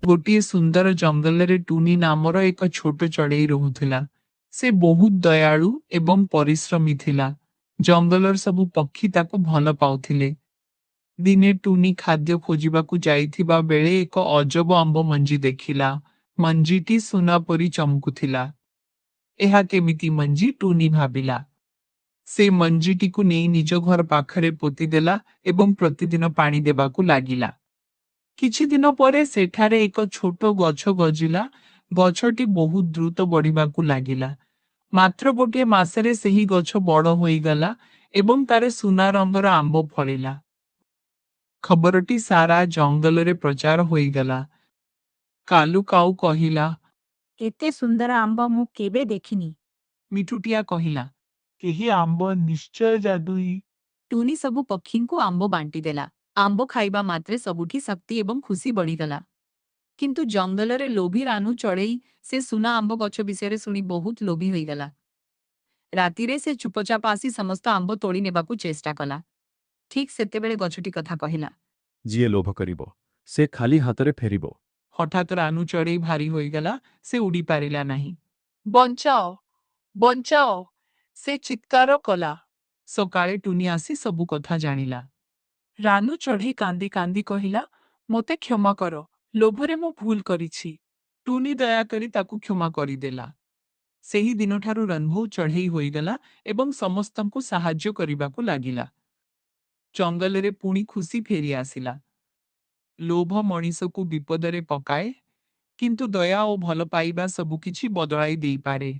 ଗୋଟିଏ ସୁନ୍ଦର ଜଙ୍ଗଲରେ ଟୁନି ନାମର ଏକ ଛୋଟ ଚଢ଼େଇ ରହୁଥିଲା। ସେ ବହୁତ ଦୟାଳୁ ଏବଂ ପରିଶ୍ରମୀ ଥିଲା। ଜଙ୍ଗଲର ସବୁ ପକ୍ଷୀ ତାକୁ ଭଲ ପାଉଥିଲେ। ଦିନେ ଟୁନି ଖାଦ୍ୟ ଖୋଜିବାକୁ ଯାଇଥିବା ବେଳେ ଏକ ଅଜବ ଆମ୍ବ ମଞ୍ଜି ଦେଖିଲା। ମଞ୍ଜିଟି ସୁନା ପରି ଚମକୁଥିଲା। ଏହା କେମିତି ମଞ୍ଜି, ଟୁନି ଭାବିଲା। ସେ ମଞ୍ଜିଟିକୁ ନେଇ ନିଜ ଘର ପାଖରେ ପୋତିଦେଲା ଏବଂ ପ୍ରତିଦିନ ପାଣି ଦେବାକୁ ଲାଗିଲା। କିଛି ଦିନ ପରେ ସେଠାରେ ଏକ ଛୋଟ ଗଛ ଗଜିଲା। ଗଛଟି ବହୁତ ଦ୍ରୁତ ବଢ଼ିବାକୁ ଲାଗିଲା। ମାତ୍ର ଗୋଟିଏ ମାସରେ ସେହି ଗଛ ବଡ଼ ହୋଇଗଲା ଏବଂ ତାର ସୁନା ରଙ୍ଗର ଆମ୍ବ ଫଳିଲା। ଖବରଟି ସାରା ଜଙ୍ଗଲରେ ପ୍ରଚାର ହୋଇଗଲା। କାଲୁ କାଉ କହିଲା, ଏତେ ସୁନ୍ଦର ଆମ୍ବ ମୁଁ କେବେ ଦେଖିନି। ମିଠୁଟିଆ କହିଲା, ଏହି ଆମ୍ବ ନିଶ୍ଚୟ ଯାଦୁଇ। ଟୁନି ସବୁ ପକ୍ଷୀଙ୍କୁ ଆମ୍ବ ବାଣ୍ଟିଦେଲା। ଆମ୍ବ ଖାଇବା ମାତ୍ରେ ସବୁଠି ଶକ୍ତି ଏବଂ ଖୁସି ବଢ଼ିଗଲା। କିନ୍ତୁ ଜଙ୍ଗଲରେ ଲୋଭୀ ରାନୁ ଚଢ଼େଇ ସେ ସୁନା ଆମ୍ବ ଗଛ ବିଷୟରେ ଶୁଣି ବହୁତ ଲୋଭୀ ହୋଇଗଲା। ରାତିରେ ସେ ଚୁପଚାପ ଆସି ସମସ୍ତ ଆମ୍ବ ତୋଳି ନେବାକୁ ଚେଷ୍ଟା କଲା। ଠିକ୍ ସେତେବେଳେ ଗଛଟି କଥା କହିଲା। ଯିଏ ଲୋଭ କରିବ, ସେ ଖାଲି ହାତରେ ଫେରିବ। ହଠାତ୍ ରାନୁ ଚଢ଼େଇ ଭାରି ହୋଇଗଲା। ସେ ଉଡ଼ିପାରିଲା ନାହିଁ। ବଞ୍ଚାଅ, ବଞ୍ଚାଅ! ସେ ଚିତ୍କାର କଲା। ସକାଳେ ଟୁନି ଆସି ସବୁ କଥା ଜାଣିଲା। ରାନୁ ଚଢ଼େଇ କାନ୍ଦି କାନ୍ଦି କହିଲା, ମୋତେ କ୍ଷମା କର, ଲୋଭରେ ମୁଁ ଭୁଲ କରିଛି। ଟୁନି ଦୟାକରି ତାକୁ କ୍ଷମା କରିଦେଲା। ସେହି ଦିନଠାରୁ ରନ୍ଭୁ ଚଢ଼େଇ ହୋଇଗଲା ଏବଂ ସମସ୍ତଙ୍କୁ ସାହାଯ୍ୟ କରିବାକୁ ଲାଗିଲା। ଜଙ୍ଗଲରେ ପୁଣି ଖୁସି ଫେରି ଆସିଲା। ଲୋଭ ମଣିଷକୁ ବିପଦରେ ପକାଏ, କିନ୍ତୁ ଦୟା ଓ ଭଲ ପାଇବା ସବୁକିଛି ବଦଳାଇ ଦେଇପାରେ।